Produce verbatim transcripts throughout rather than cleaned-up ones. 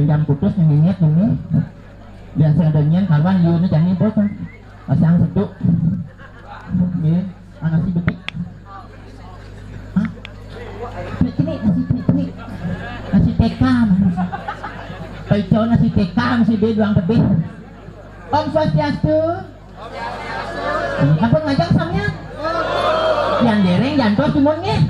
Jam putus nyenyenyet ini. Biasa ada nyen karuan liu ni jani bos. Pasang seduk. Nggih, ana nasi bedik. Hah? Trik-trik, nasi trik-trik. Nasi T K. Paico nasi T K, nasi B doang tebih. Om Swastiastu. Sampun ngajeng samian? Yang dereng jantos dumun nggih.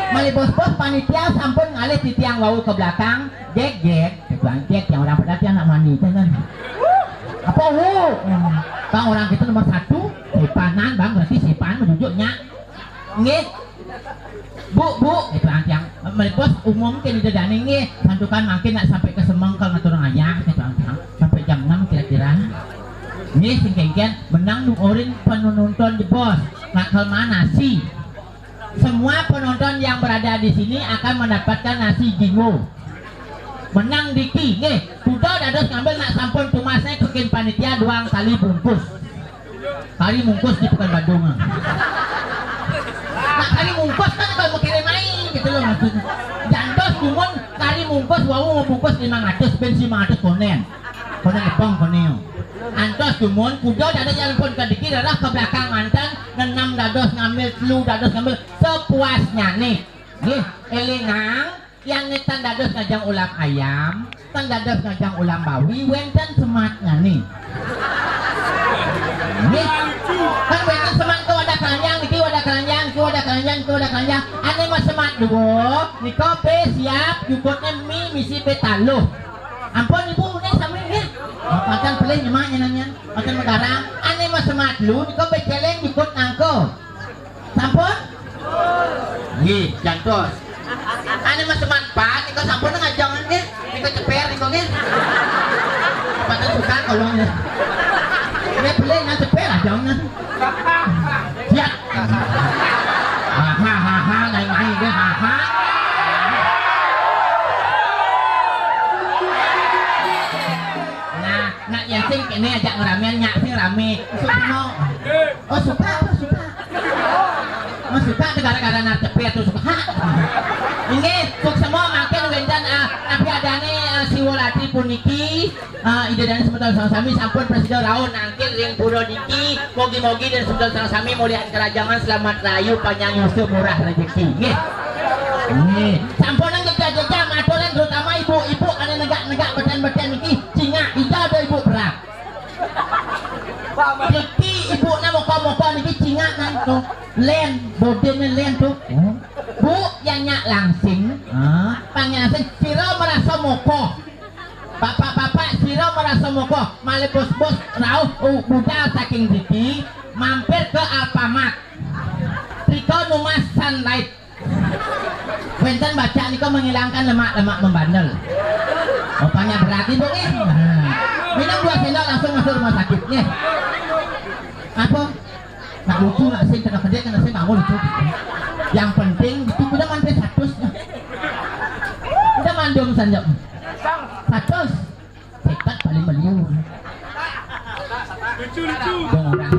Malih bos-bos panitia sampun ngalih titiang wau ke belakang. Gek, gek. Ketuan gek yang orang pada tiang nak mani kan. Apa wu? Bang, orang kita nomor satu. Sipanan, bang, berarti sipan menunjuk nyak. Nggih. Bu, bu, gitu ang tiang. Malih bos umum ke di dedane nggih. Santukan mangkin nak sampai ke Semeng ke ngatur ngayah gitu ang tiang. Sampai jam enam kira-kira. Nggih, sing kengken menang nuurin penonton di bos. Nak ke mana sih? Semua penonton yang berada di sini akan mendapatkan nasi jingo. Menang diki, nggih. Kuda dados ngambil nak sampun tumasne bikin panitia doang kali bungkus. Kari mungkus di Pekanbaru. Nah, kari mungkus kan kalau mikirin main gitu loh maksudnya. Jantos dumun kari mungkus wau ngebungkus lima ratus, ben lima ratus konen. Konen lepong konen. Antos dumun kuda dados yang pun kediki darah ke belakang mantan, nenam dados ngambil, telu dados ngambil sepuasnya nih. Nggih, elingang. Yang ngetan dados ngajang ulam ayam, tan dados ngajang ulam bawi, wenten semat ngani. Nggih. Kan wenten semat ke wadah keranjang, niki wadah keranjang, niki wadah keranjang, niki wadah keranjang. Ane mah semat dua, nika be siap, jukutnya mi misi be taluh. Ampun ibu, ini sami nggih. Makan pelih nyemak nyenannya, makan megarang. Ane mah semat lu, nika be celeng jukut nangko. Sampun? Nggih, jantos. Ane mah semat pan, nika sampun ngajangan nggih. Nika ceper nika nggih. Pada suka kalau nggih. Ini beli nang ceper aja nggih. Siap. Hahaha, lain-lain nggih, haha. Nah, nak yang sing kene ajak ngeramean nyak sing rame. Suka no. Oh, suka apa suka? Oh, suka tuh gara-gara nang ceper tuh suka. Inggih, suksema mangkin wenten, ah, napi adane, ah, Siwa Latri puniki, ah, Ida Dane semeton sareng sami sampun prasida rauh nangkil ring pura niki. Mogi-mogi dan semeton sareng sami mulihan kerajangan selamat rahayu panjang yusa murah rejeki. Nggih. Nggih. Sampun nang jejak-jejak maturan terutama ibu-ibu ane negak-negak beten-beten niki cingak ida ada ibu berak. Jeki ibu na moko-moko niki cingak nang to. Len, bodene len to. Bu, yang nyak langsing. Ha, pang nyak langsing. Sira merasa moko. Bapak-bapak, sira merasa moko. Malih bos-bos rauh, uh, budal saking siki, mampir ke Alfamart. Rika numas Sunlight. Wenten baca nika menghilangkan lemak-lemak membandel. Rupanya berat ibu nih. Nah. Minum dua sendok langsung masuk rumah sakit nih. Apa? Nak lucu nak sing kena kedek kena sing bangun lucu. Yang penting itu udah mampir seratus. Udah mandum sanjak. Seratus. Sekat paling meliu. Lucu, lucu. Dong orang.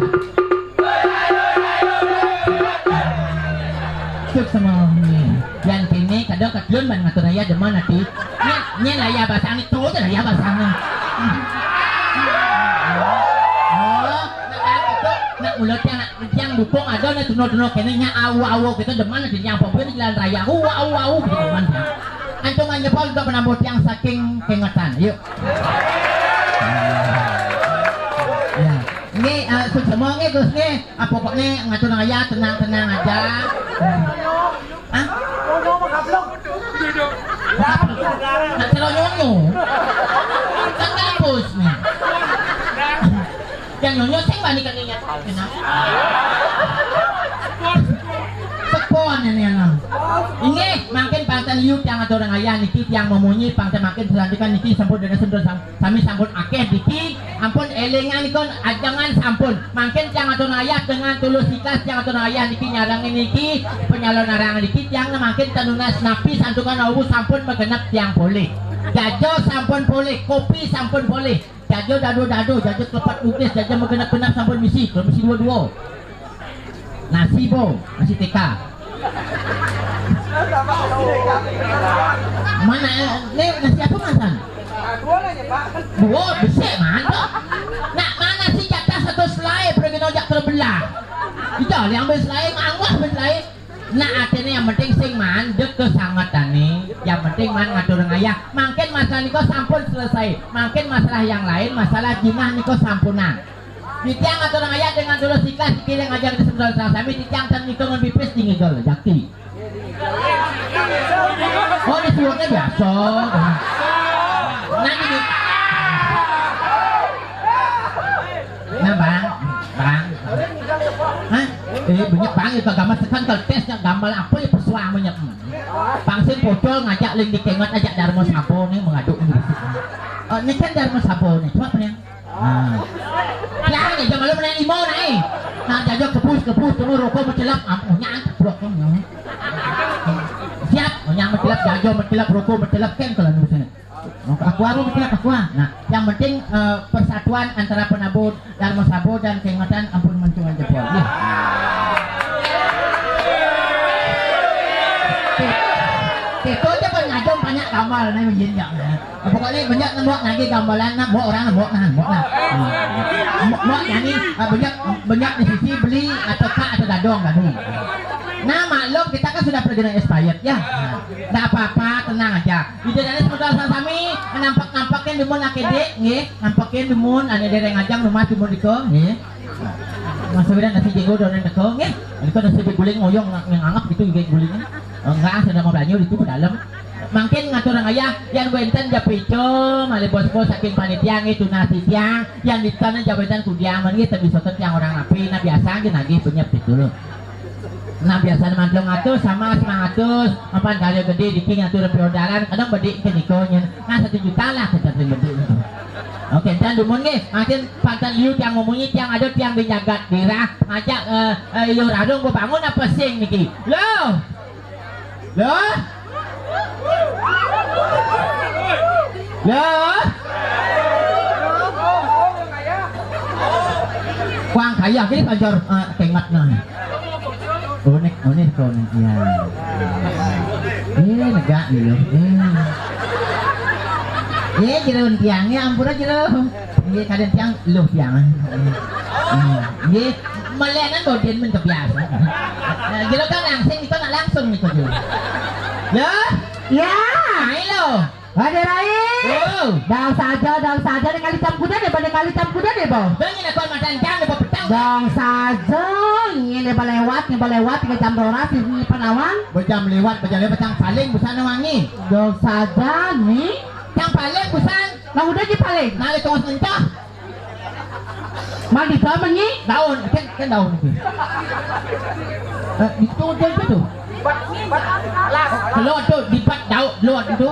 Cuk semua ni. Yang kini kadang ketiun ban ngatur raya demen ati. Nyen, nyen raya basang ni, tu je raya basang ni. Oh, nak, nak, nak mulut yang nak Tiang dukung ada nih tuno-tuno kene nya awu-awu kita demen di tiang pokoknya di jalan raya. Awu, awu, awu, gitu demen. Antung nyepol juga penambuh tiang saking kengetan. Yuk. Ya. Ini, eh, suksema nggih, Gus nggih. Ah, pokoknya ngatur raya tenang-tenang aja. Hah? Nak cara nyonyo. Kan kampus nih. Yang nyonyo sing bani kan ingat. Sepon ini anak. Inggih, mangkin pangten liu tiang atur raya niki tiang memunyi pangten mangkin selanjutnya niki sampun dengan sendul sam-, sami sampun akeh niki ampun elingan niki ajengan sampun. Mangkin tiang atur raya dengan tulus ikhlas tiang atur raya niki nyarang niki penyalon narang niki tiang mangkin tenunas napi santukan awu sampun megenep tiang polih. Jajo sampun polih, kopi sampun polih. Jaja dado-dado, jaja klepet putih, jaja magenep-genep sampun misi, kalau misi dua-dua. Nasi bo, nasi T K. Mana, eh, ne, nasi apa masan? Dua besik mantap. Nak mana si jatah satu selai pergi nojak terbelah. Kita yang berselai, ngangah berselai. Nah, artinya yang penting sing mandek kesangatan nih. Yang penting man ngatur ngayah. Mangkin masalah niko sampun selesai. Mangkin masalah yang lain, masalah jinah niko sampunan. Di tiang ngatur ngayah dengan tulus ikhlas, dikira ngajak di sebelah sami, di tiang tan niko ngan pipis di ngigel, jakti. Oh, disuwunné biasa. Nah, ini. Nah, Bang, Bang. Hah? Eh, banyak Bang, ya, gambar sekan kertas, ya, gambar apa ya, pesuah banyak. Bang sing pocol ngajak ling dikengot, ajak Darma Sabo nih mengaduk nih. Oh, ini kan Darma Sabo nih, coba nih. Nah. Lah, ya, jangan lu menang lima, nah, eh. Nah, jajo kebus, kebus, tunggu rokok mencelap, ampuhnya, blok, kamu. Siap, oh, yang mencelap, jajo mencelap, rokok mencelap, kan kalau menurut saya. Aku aku mencelap, aku. Nah, yang penting, eh, persatuan antara penabur Darma Sabo dan keingetan ampun mencungan jempol. Iya. Kita aja kan ngajom banyak gambar, nah, begini ya. Pokoknya banyak nembok lagi gambaran, nah, buat orang nembok, nah, nembok, nah. Nembok, nembok, jadi, ah, banyak, banyak di sisi beli atau kak atau dadong tadi. Nah, maklum kita kan sudah pergi dengan expired ya. Nah, nggak apa-apa, tenang aja. Di daerah sebentar sami, nampak-nampakin dumun akédé, nggih. Nampakin dumun, ané dereng ajang rumah dumun iko, nggih. Mas Wiran nasi jenggo donen teko, nggih. Iko nasi diguling ngoyong nganggap gitu juga gulingnya. Enggak, sudah mau banyu itu ke dalam. Mangkin ngatur ayah, yang wénten japico, malih bos-bos saking panitia nggih tunas titiang, yang di sana jabatan kudiaman nggih, teu bisa tiang orang rapi, nah biasa nggih nagih penyep gitu. Nah, biasanya mantlung atus sama sembilan ratus, mapan karya gedé diki ngatur piodalan, kadang bedik ke niko nyen. Nah, satu juta lah kita terima bedik. Oke, dan dumun nggih, makin pantan liu tiang memunyi tiang ada tiang di jagat dirah, ngajak, eh, eh, iluh radung bebangun apa sing niki. Loh. Loh. Loh. Kuang kaya gini pajar, eh, kengat nah. Unik, unik kau nih. Ya. Eh, negak dulu. Eh. Eh, jero tiang ya ampura jero. Nggih, kadén tiang luh tiang. Nggih, melenan bodén men kebiasa. Nah, jero kan langsing itu nak langsung niku jero. Ya? Ya. Ayo lo. Ada Rai. Oh. Dang saja, dang saja dengan licam kuda deh, dengan licam kuda deh, Bo. Dengan aku madan jang deh, petang. Dang saja, ini balewat, ini balewat, tiga jam roras, ini penawang. Bejam lewat, bejam lewat, yang paling busana wangi. Dang saja, nih. Yang paling busan. Lah udah di paling. Nah, itu harus mentah. Mandi sama nyi? Daun, kan, kan daun itu. Eh, itu dia itu tuh. Keluar tuh, dipat daun, keluar itu.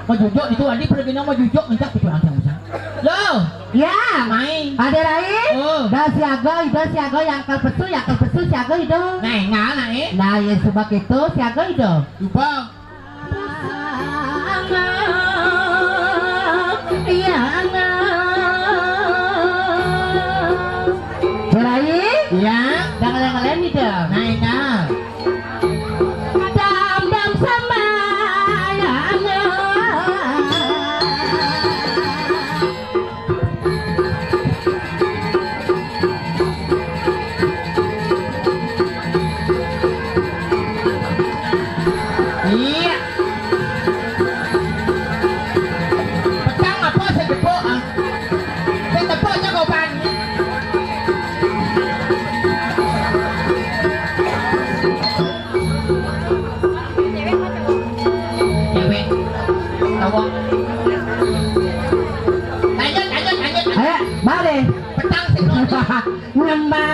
Mau jujuk itu, adi pergi mau jujuk, minta gitu langsung busan. Lo. Ya. Main. Ada Rai? Oh. Dah siaga, ida siaga, yang kel pesu, yang kel pesu siaga ida. Nah, enggak, nah, eh. Nah, ya sebab itu siaga ida. Coba. Berai? Iya. Jangan yang lain nih, dong. Nah, enggak. Dam, dam, sama yang Iya. Petang apa sing tepuk, ah? Sing tepuk aja kau pan. Cewek. Tawa. Lanjut, lanjut, lanjut. Ayo, balik. Petang sing nonton. Nyembah.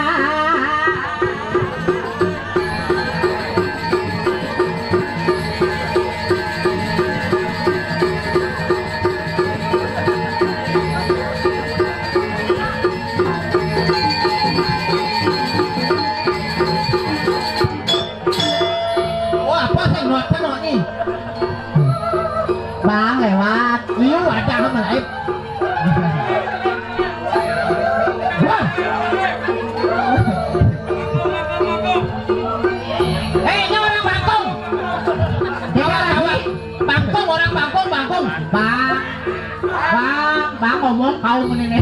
Oh, apa sih nuat nuat nih? Bang lewat. Liu ada apa lain? Wah. Eh, ini orang Bangkong. Dia orang Bangkong, orang Bangkong, Bangkong. Bang. Ngomong kau menene.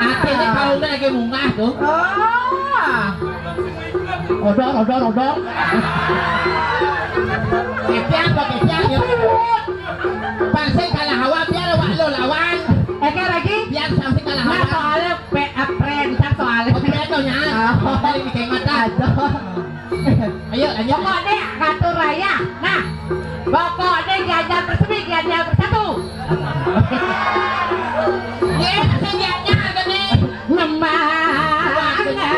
Artinya kau lagi munggah tuh. Oh. Odor, odor, odor. Ketiak, kok ketiak, ya. Pasti kalah awak, biar awak lo lawan. Oke, lagi. Biar sampai kalah awak. Nah, soalnya P-, eh, perintah soalnya. Oh, perintahnya. Oh. Balik di kemah, dah. Aduh. Ayo, lanjut. Pokoknya ngatur raya. Nah, pokoknya Gianyar bersemi, Gianyar bersatu. Ye, sing Gianyar gini. Memang akhirnya.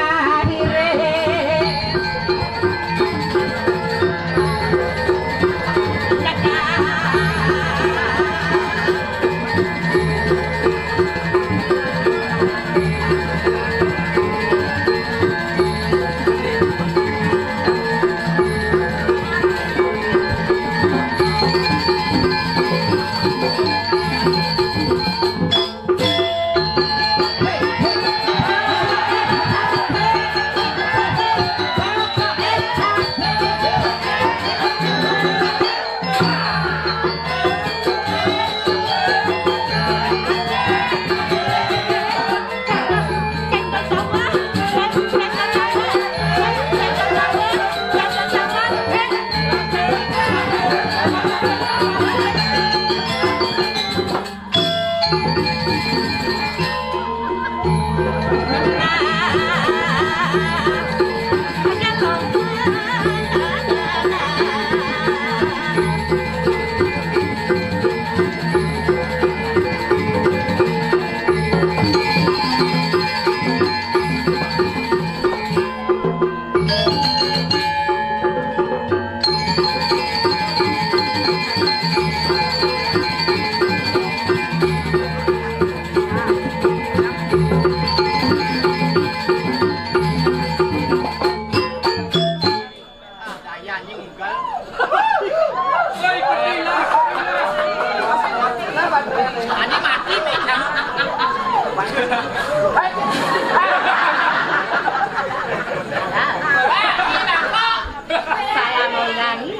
Saya mau nyanyi.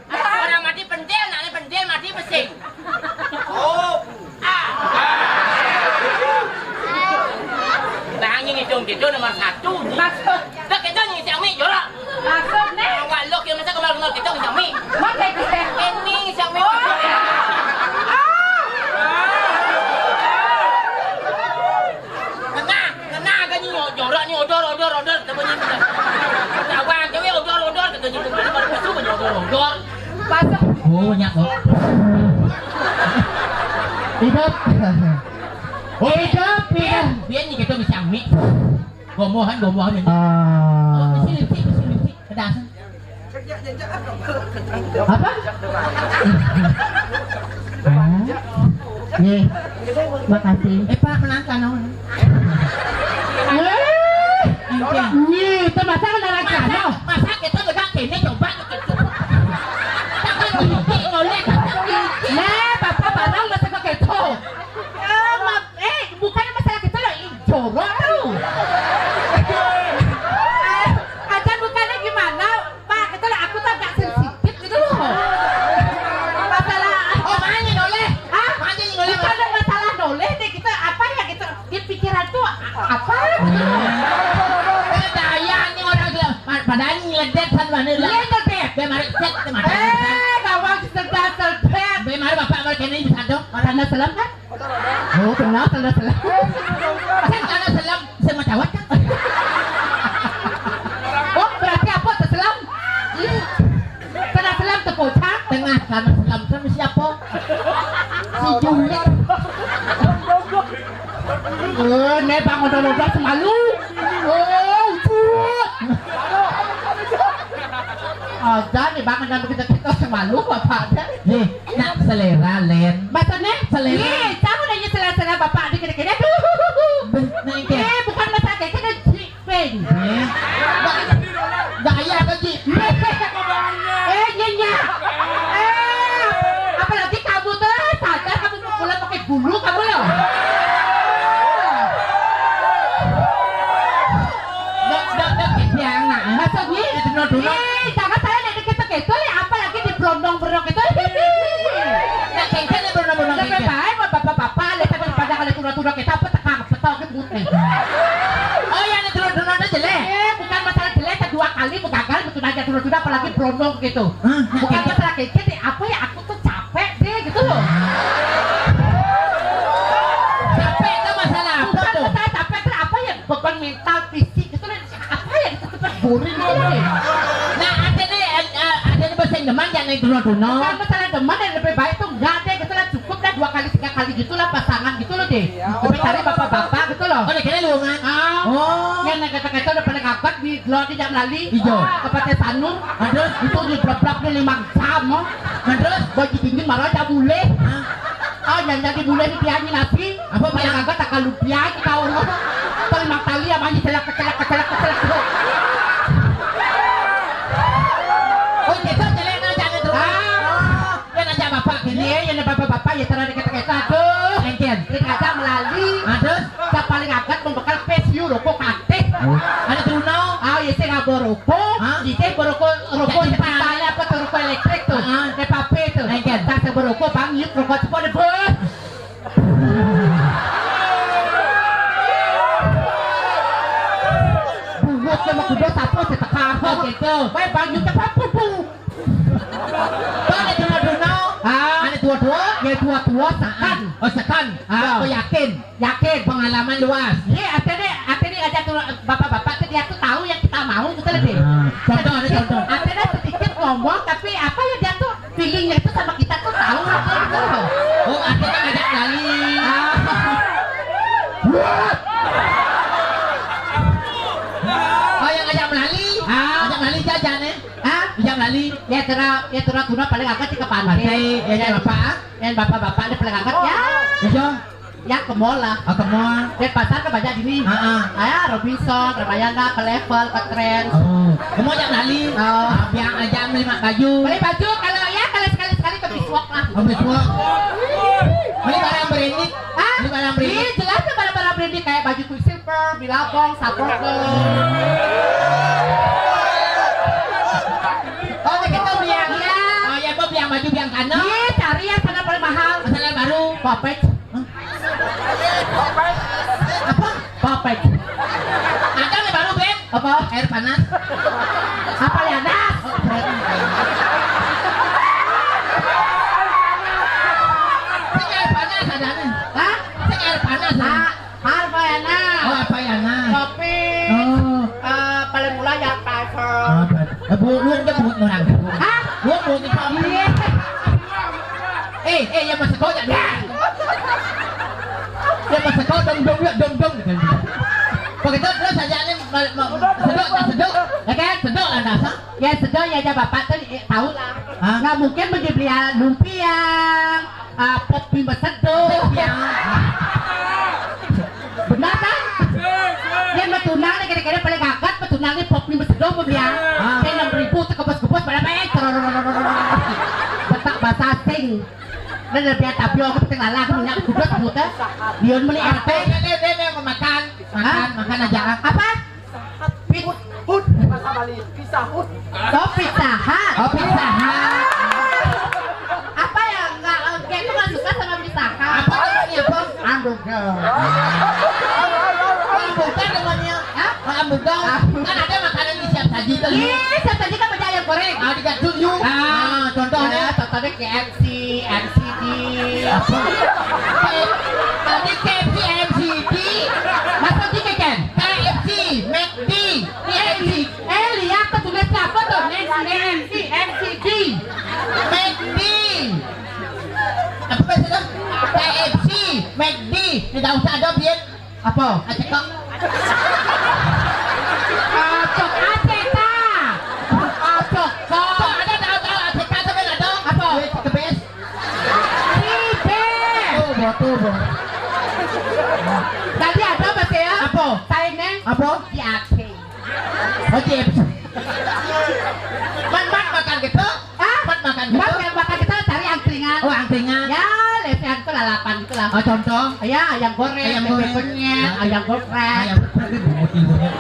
Orang mati pentil, nak ni pentil mati pesing. Oh. Ah. Bang, ini dong, dia nomor satu. Maksud? Dah kita ni siang ni jorok. Maksud ni? Awak lok yang masa kemarin kita ni siang ni. Mana dia? Ini siang ni. Oh. Ah. Kena, kena kan ni jorok ni, odor, odor, odor, kita bunyi. Kawan, cewek odor, odor, kita bunyi. Mana baru masuk bunyi odor, odor. Pasal. Oh, banyak kok. Hidup. Oh, hidup, hidup. Biar ni kita bisa ambil. Gomohan, gomohan ini. Ah. Oh, besi lipstick, besi lipstick. Pedas. Apa? Ah. Ye. Makasih. Eh, Pak, kenapa, no? Eh. Ye, itu masa kenapa, no? Masa kita lega kene coba. Takkan ngolek. Nah, Bapak barang masa kok gitu. Eh, ma-, eh, bukannya masalah gitu loh, ih, jorok tuh. Eh, aja bukannya gimana, Pak, gitu loh, aku tuh agak sensitif gitu loh. Masalah. Oh, mana noleh? Hah? Mana noleh? Bukan masalah noleh deh gitu, apa ya gitu. Di pikiran tuh a-, apa gitu loh. Eh, daya nih orang bilang, pa-, padahal nyeledek kan mana lah. Iya, nyeledek. Dia marek set, dia marek. Eh, gawang sedang sedek. Dia marek bapak marek ini bisa dong. Karena selam kan? Oh, kenal tanda selam. Saya tanda selam sama cawat kan? Oh, berarti apa terselam? Hmm. Tanda selam terpocah. Tengah tanda selam sama siapa? Si Junet. Eh, nih bang udah udah semalu. Oh, cut. Ada nih bang udah begitu kita semalu apa ada? Nih, nak Selera, Len. Maksudnya? Selera. Ih, kamu nanya selera-selera bapak di kene-kene. Aduh. Beh, nengke. Eh, bukan masalah kayak kene, Ji. Ping. Eh. Gaya apa, Ji? Eh, nyenyak. Eh, apalagi kamu tuh sadar kamu mau pulang pakai bulu kamu loh. Dok, dok, dok, yang nah. Maksudnya? Itu no, no. Eh, jangan saya lihat kita gitu ya, apalagi di berondong-berondong gitu. Nah, kengkeng ya berondong-berondong. Lebih baik bapak-bapak lihat daripada kalau tuna-tuna kita apa tekang, betok gitu. Oh, yang itu no, no, no, jelek. Eh, bukan masalah jelek, dua kali mau gagal, betul aja tuna-tuna, apalagi berondong gitu. Hah? Bukan masalah kengkeng deh, apa ya, aku tuh capek deh gitu loh. Capek itu masalah apa tuh? Bukan masalah capek, itu apa ya, beban mental, fisik gitu loh. Apa ya, itu tuh boring loh. Nah, ada nih, eh, eh, ada nih bahasa demen yang naik duno-duno. Bukan masalah demen, yang lebih baik tuh enggak deh gitu lah, cukup dah dua kali, tiga kali gitu lah, pasangan gitu loh deh. Tapi cari bapak-bapak gitu loh. Oh, kira lu kan? Ah. Oh. Yang naik kata-kata udah pada ngangkat di lo di jam lali. Iya. Ke Pate Sanur. Terus? Itu di blak-blak di lima jam, oh. Nah, terus? Baju dingin marah aja boleh. Hah? Oh, yang jadi boleh di tiangin nasi. Apa, paling Bang? Kagak takkan lupa aja kau, oh. Paling mak tali sama aja celak, celak, celak, celak. Oh, gitu, celak aja gitu. Ah. Oh. Yang aja bapak gini. Iya, yang bapak-bapak ya terang dikit-dikit. Aduh. Engken. Ini kata melali. Aduh. Saya paling agak membekal pesiu rokok kateh. Oh. Ada Truno. Ah, ya saya ngabor rokok. Hah? Jadi saya berokok, rokok. Jadi ceritanya apa tuh, rokok elektrik tuh? Heeh. Kayak pape tuh. Engken. Saya berokok, Bang, yuk rokok cepat deh, bos. Bungut sama kuda sapu setekar. Oh, gitu. Baik, Bang, yuk cepat, pung, pung. Bang, ada Truno-Truno. Ah. Ada tua-tua. Ya, tua-tua, sekan. Oh, sekan. Ah. Aku yakin. Yakin. Pengalaman luas. Iya, artinya, artinya aja tuh bapak-bapak tuh dia tuh tahu yang kita mau gitu loh, deh. Ah. Contoh, ada sedikit, contoh. Artinya sedikit ngomong, tapi apa ya dia tuh feelingnya itu sama kita tuh tahu lah, dia gitu loh. Oh, artinya ngajak lali. Ah. Oh, yang ngajak melali. Ah. Ngajak melali jajan, eh. Hah? Ijam lali. Ya, cara, ya, cara guna paling agak sih ke pantai. Pantai, ya, ya, apa? Ya, bapak-bapak ini paling agak, ya. Ya, so? Ya, ke mall lah. Oh, ke mall. Di pasar ke banyak gini. Heeh. Ah, ya, Robinson, Ramayana, ke Level, ke Trends. Oh, ke mall yang lali. Oh. Ah, biang aja beli mak baju. Beli baju, kalau ya, kalau sekali-sekali ke Biswak lah. Oh, Biswak. Beli barang branded. Hah? Beli barang branded. Iya, jelas tuh barang-barang branded kayak baju Quicksilver, Billabong, Sapor. Oh, begitu biang. Iya. Oh, ya, apa biang baju, biang kano? Iya, cari yang sana paling mahal. Masalah baru. Popek. Hah? Apa? Popek. Ada yang baru, Ben? Apa? Air panas. Apa ya, Das? Oh, berarti. Sing air panas ada nih. Hah? Sing air panas ada. Ah, Harvayana. Oh, Harvayana. Kopi. Oh. Eh, paling mula ya, Fiverr. Oh, berarti. Eh, bu, lu udah bungut orang. Hah? Lu bungut apa? Iya. Eh, eh, ya masuk kau jadi. Ya masuk kau dong, dong, ya, dong, dong. Begitu terus aja nih, ma-, ma-, sedok, sedok. Ya kan? Sedok lah, dasar. Ya, sedok ya aja bapak tuh, eh, tahu lah. Hah? Nggak mungkin beli beli lumpia, ah, pop mie sedok. Ya. Benar kan? Yang betunang nih, kira-kira paling kakak, betunang nih pop mie sedok, pop ya. Ah. Saya enam ribu, terkebus-kebus, pada main. Betak bahasa asing. Dan lebih tapi aku penting lala, aku minyak kuda sebutnya. Dion beli R P. Ini, ini, ini, ini, mau makan. Makan, hah? Makan aja. Apa? Pizza Hut, bahasa Bali. Pizza Hut. Oh, Pizza Hut. Oh, Pizza Hut. Apa ya? Enggak, eh, kayak itu nggak suka sama Pizza Hut. Apa namanya, apa? Hamburger. Hamburger namanya. Hah? Hamburger. Hamburger. Kan ada makanan di siap saji tuh. Iya, siap saji kan banyak ayam goreng. Ah, di Gadun, yuk. Ah. Ah, contohnya? Ya, contohnya K F C, M C D. Apa? Tadi K F C, M C D. Masuk di K F C. K F C, McD, K F C. Eh, lihat tuh tulisnya apa tuh? M C D, M C D. McD. Apa bahasa itu? K F C, McD. Tidak usah ada, Bian. Apa? Acekok. Acok, aceta. Acekok. Tuh, ada tahu-tahu aceta tuh kan ada? Apa? Wait, the best. Oh, chips. Man, man makan gitu? Ah, man makan gitu? Man makan gitu cari angkringan. Oh, angkringan. Ya, lesehan itu lalapan gitu lah. Oh, contoh? Ya, ayam goreng, ayam goreng, ayam goreng. Ayam goreng bungut ibunya.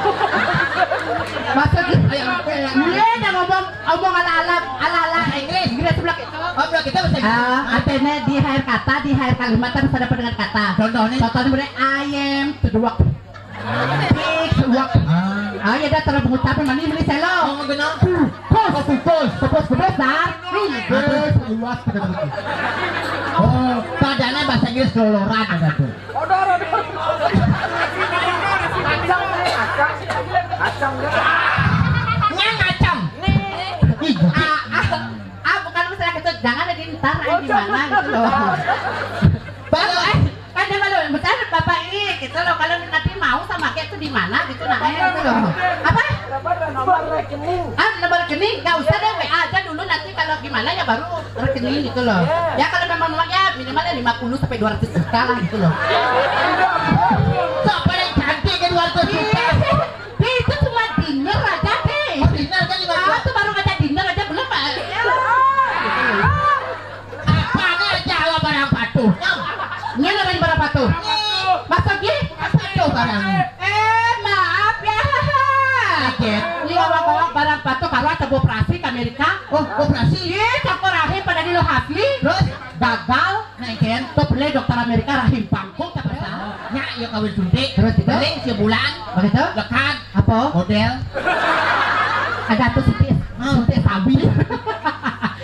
Maksud dia, dia udah ngomong, ngomong ala-ala, ala-ala Inggris. Inggris sebelah itu. Oh, sebelah kita bahasa Inggris. Ah, artinya di akhir kata, di akhir kalimat harus ada pendengar kata. Contohnya? Contohnya, ayam, kedua. Fix, wak. Ah. Ah, ya udah, terus mengucapin mani, mani selo. Oh, kenapa? Kus, kus, kus, kus, dah. Kus, luas, kita begitu. Oh, padahal bahasa Inggris keloloran ada tuh. Odor, odor. Acang, acang. Acang, acang. Nih, acang. Ih, ah, ah, ah, bukan masalah itu. Jangan ada di ntar, ah, gimana gitu loh. Baru, eh, kan dia malu, bentar, Bapak ini, gitu loh, kalau nanti mau sama kayak tuh di mana gitu, nah, eh, gitu loh. Apa? Nomor rekening. Ah, nomor rekening, nggak usah deh, W A aja dulu, nanti kalau gimana ya baru rekening gitu loh. Iya. Ya kalau memang mau ya minimal ya lima puluh sampai dua ratus juta lah gitu loh. Sok paling cantik kan dua ratus juta. Iya. Deh, itu cuma dinner aja, deh. Oh, dinner aja lima puluh. Ah, tuh baru aja dinner aja belum, Pak. Apa nih aja awak barang patuh? Nyam. Nyam ada barang patuh. Nih. Masa gih? Patuh barang. Eh, maaf ya. Kaget. Ini awak-awak barang patuh kalau ada operasi ke Amerika. Oh, operasi? Iya, cakor rahim pada di Lo Hafli. Terus? Gagal. Nah, Ken. Tuh beli dokter Amerika rahim pangkung tak percaya. Nya, ya kawin suntik. Terus gitu? Paling sebulan. Begitu? Lekat. Apa? Model. Ada tuh suntik. Hmm. Suntik sabi.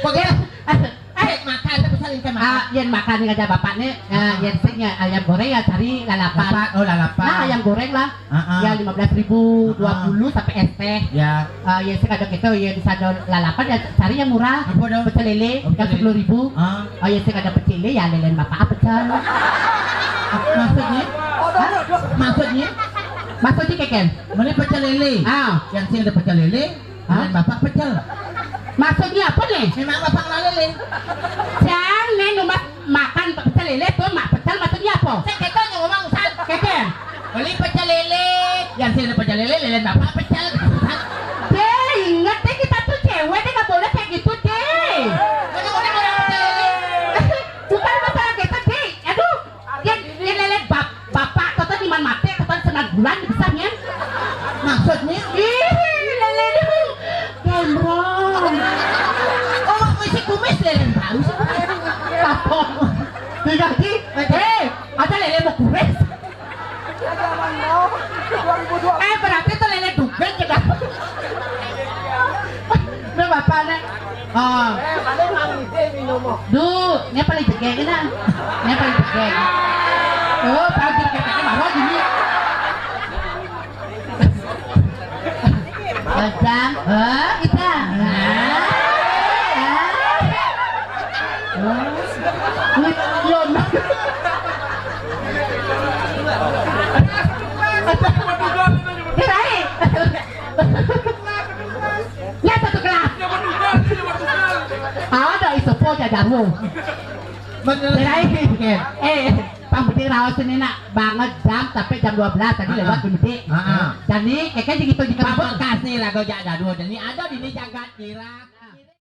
Begitu. Eh, eh, makan, tapi saling ke makan. Ah, yen makan aja bapak nih, ah, yen sing ya ayam goreng ya cari lalapan. Lalapan, oh, lalapan. Nah, ayam goreng lah. Ah, ah. Ya lima belas ribu, dua puluh sampai es teh. Ya. Ah, yen sing ada gitu, yen sing ada lalapan ya cari yang murah. Apa dong? Pecel lele, oh, tiga puluh ribu. Ah. Oh, yen sing ada pecel lele ya lelen bapak apa pecel? Maksudnya? Hah? Maksudnya? Maksudnya keken? Mana pecel lele? Ah. Yang sing ada pecel lele? Hah? Lelen bapak pecel. Maksudnya apa nih? Memang bapak ngelalele. Jangan nih, nu mas makan pecel lele tuh, mak pecel maksudnya apa? Saya kata yang ngomong, Ustaz. Keken. Beli pecel lele, yang sini pecel lele, lelen bapak pecel. Deh, ingat deh, kita tuh cewek deh, nggak boleh kayak gitu deh. Mana boleh orang pecel lele? Bukan masalah gitu deh. Aduh, dia, dia lele bap-, bapak, kata di mana mati, kata senang bulan bisa nyen. Maksudnya? Ih, lele itu gembrong. Oh, masih kumis lele baru sih. Kapok. Diganti, eh, ada lele mau kumis. Eh, berarti itu lele dugen kita. Ini bapak nih. Oh. Eh, paling mang ide minum. Duh, ini paling jegek ini. Ini paling jegek. Oh, paling jegek ini baru gini. Bajang, eh, kita. Ah, ah. Oh. Wih, iya, nah. Kirain. Ya, satu kelas. Ada isopo jajamu. Bener. Kirain. Eh, pang penting raos ini nak banget jam sampai jam dua belas tadi lewat pendidik. Heeh. Jadi, kayak gitu juga. Pamekasne lagu jak jadul. Jadi ada di ini jagat kira.